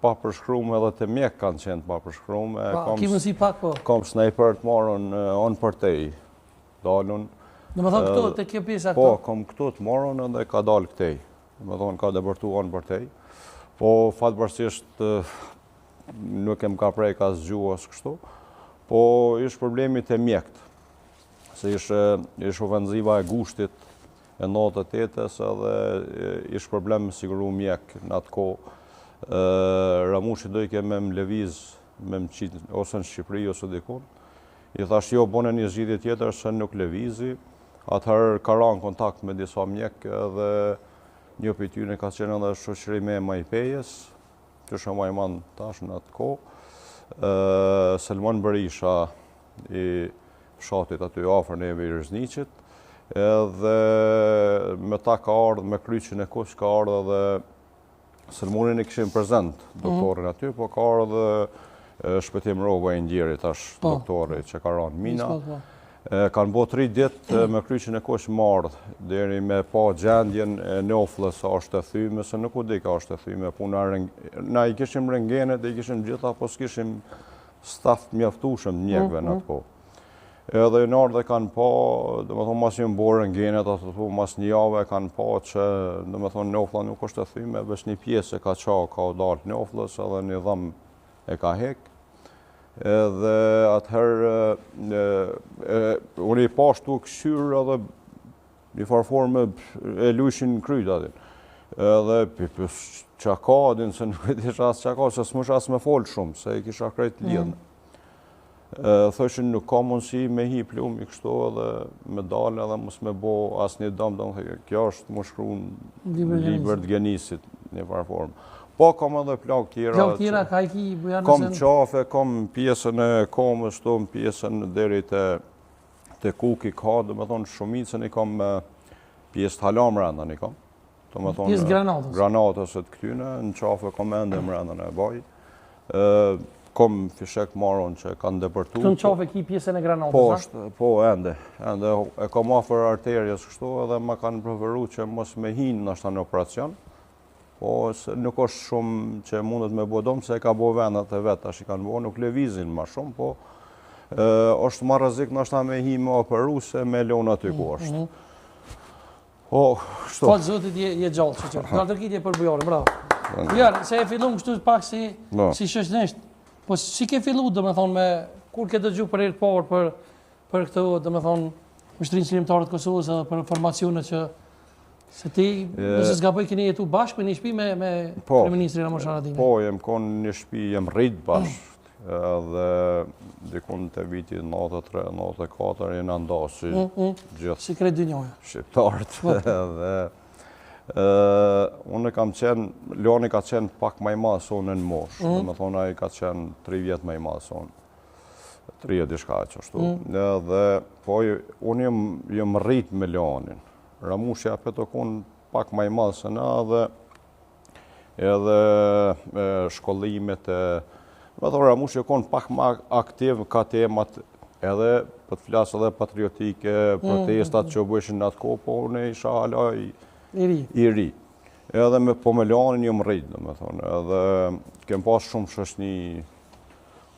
papërshkrume edhe te mjekët kanë qenë të papërshkrume. Pa, ki mundësi pak po? Kom snajper të marrun anë përtej, dalun. Domethonë këtu, te kjo pjesa këtu? Po, kom këtu të marrun edhe ka dalë këtej. Domethonë ka depërtu anë përtej. Po, fatbardhësisht nuk e më ka prek as gju as kështu. Po, ish problemi te mjekët. Se ish, ish ofenziva e gushtit e 98-ës edhe ish problem me siguru mjek në atë kohë. Ramushi dojke me më lëviz, me më qitë ose në Shqipëri ose dikun. I thash jo, bone një zgjidhje tjetër se nuk lëvizi. Atëherë ka ra në kontakt me disa mjek edhe një prej tyne ka qenë edhe Shoqëri Mema i Pejës, që është ma i madh tash në atë kohë. Selman Berisha i fshatit aty afër neve i Rëzniqit, edhe me ta ka ardhë me kryqin e kuq, ka ardhë edhe Selmonin e kishim prezent, mhm. doktorin aty, po ka ardhë Shpëtim Roba i ndjeri tash po. doktori që ka ranë mina. Po. Kanë bo tri ditë me kryqin e kuq me ardhë, deri me pa gjendjen e noflës, a është e thyme, se nuk u dike a është e thyme, puna na i kishim rengenet, i kishim gjitha, po s'kishim staf mjaftueshëm mjekëve në atë mhm. kohë. Edhe janë ardhë dhe kanë pa, domethonë, mas janë bo rengenet, atë të thu, mas një jave kanë pa që, domethonë, nofla nuk është e thyme, veç një pjesë e ka qa, ka u dalë noflës, edhe një dhëmb e ka hek. Edhe atëherë, unë i pash tu kqyrë edhe një farë forme e lujshin në kryt atin. Edhe pi pys ça ka atin, se nuk e disha as ça ka, se s'mujsha as me folë shumë, se i kisha krejt mm. lidhë. Mm. Thoshin nuk ka mundësi me hi plumi kështu edhe me dalë edhe mos me bo asnjë dëm, domethënë, kjo është m'u shkru në libër të Ginesit, një farë formë. Po, kam edhe plagë tjera. Plagë tjera, ka i ki, Bujar Kom qafe, kom pjesën e komës, këtu, pjesën deri te te kuki ka, domethonë, shumicën i kam pjesë të hala mrenda i kam. Domethonë, pjesë granatës. Granatës e të këtyne, në qafë kam ende mrenda në e baj. Kom fishek marun që kanë depërtu. Këtu në qafë ki pjesën e granatës, po, është, po, ende. Ende, e kam afër arterjes kështu edhe ma kanë preferu që mos me hinë nashta në operacion. Po, se nuk është shumë që mundet me bo dom, se e ka bo venat e vet, tash i kanë bo, nuk lëvizin ma shumë, po është ma rrezik nashta me hi me operu se me lonë aty ku është. Mm -hmm. Po, kështu. Falë Zotit je, je gjallë, që që. Duartrokitje për Bujarin, bravo. Bujar, se e fillum kështu pak si, no. si shoqnisht. Po si ke fillu, domethonë, me, kur ke dëgju për herë të parë për, për këto, domethonë, ushtrinë çlirimtare të Kosovës edhe për formacionet që Se ti, nëse s'gaboj, keni jetu bashkë në një shpi me, me po, kryeministrin Ramush Haradinaj? Po, jem konë në një shpi, jem rrit bashkë, edhe dikun te viti 93, 94, jena nda si mm, mm. gjithë. Si krejt dynjaja. Shqiptarët, po. edhe unë kam qenë, Leoni ka qenë pak ma i madh se unë në moshë, mm. domethonë ai ka qenë 3 vjet ma i madh se unë. 3 e diçka e qashtu. Mm. Edhe, po, unë jem, jem rrit me Leonin. Ramushi apet o konë pak ma i madh se na dhe edhe shkollimet e... Domethonë, Ramushi o konë pak ma aktiv ka temat edhe, po të flas edhe patriotike, mm, protestat mm, mm. që u bëshin në atë kohë, po unë isha hala i, i ri. I ri. Edhe me, po me Leonin jom rrit, domethonë, edhe kem pas shumë shoqni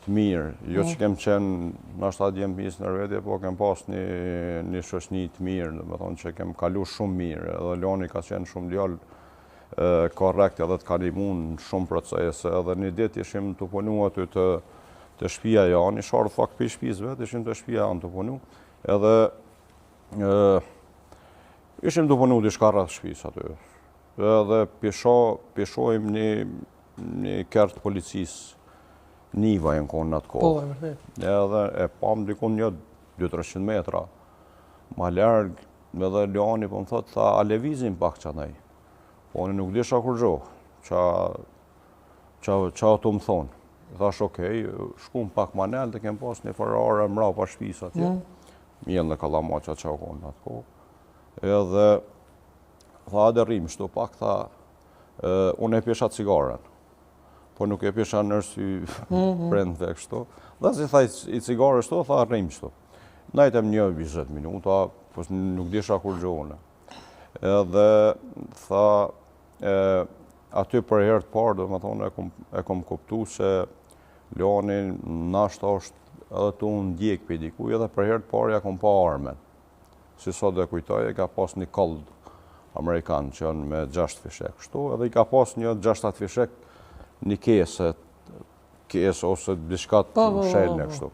të mirë, jo që mm. kem qenë nashta djem pis në vete, po kem pas një, një shoqni të mirë, domethonë që kem kalu shumë mirë, edhe Loni ka qenë shumë djalë korrekt edhe të ka nimu në shumë procese, edhe një ditë ishim tu punu aty te, te shpia janë, ish ardhë fakt prej shpisë vetë, ishim te shpia janë tu punu, edhe e, ishim tu punu diçka rreth shpisë aty, edhe p'e sho, p'e shohim një Një kerr të policisë, Niva janë konë në atë kohë. Po, e vërtet. Edhe e pam dikun një 2-300 metra. Ma larg, edhe Leoni po më thotë, tha, a levizim pak qanej? Po, unë nuk disha kurgjo, ça, ça, ça tu më thonë. Thash, okej, shkum pak ma nelt, e kem pas një farë are mrapa shpisë atje. Mm. Mjellë në kallamaqa që u konë në atë kohë. Edhe, tha, hajde rrimë, shtu pak, tha, Unë e pisha cigaren, po nuk e pisha në sy mhm. prindve kështu. Dhe si tha i cigare shtu, tha rrimë shtu. Najtëm një 20 minuta, po nuk disha kurgjo unë. Edhe tha, e, aty për herë të parë, domethonë, e kom, e kom kuptu se Luani nashta është edhe tu u ndjek prej dikuj, edhe për herë të parë ja kom pa armen. Si sot e kujtoj, e ka pas një Colt amerikan që janë me 6 fishek, kështu, edhe i ka pas një 6-7 fishek një kese, kese ose diçka të po, po, po, mshelne, kështu.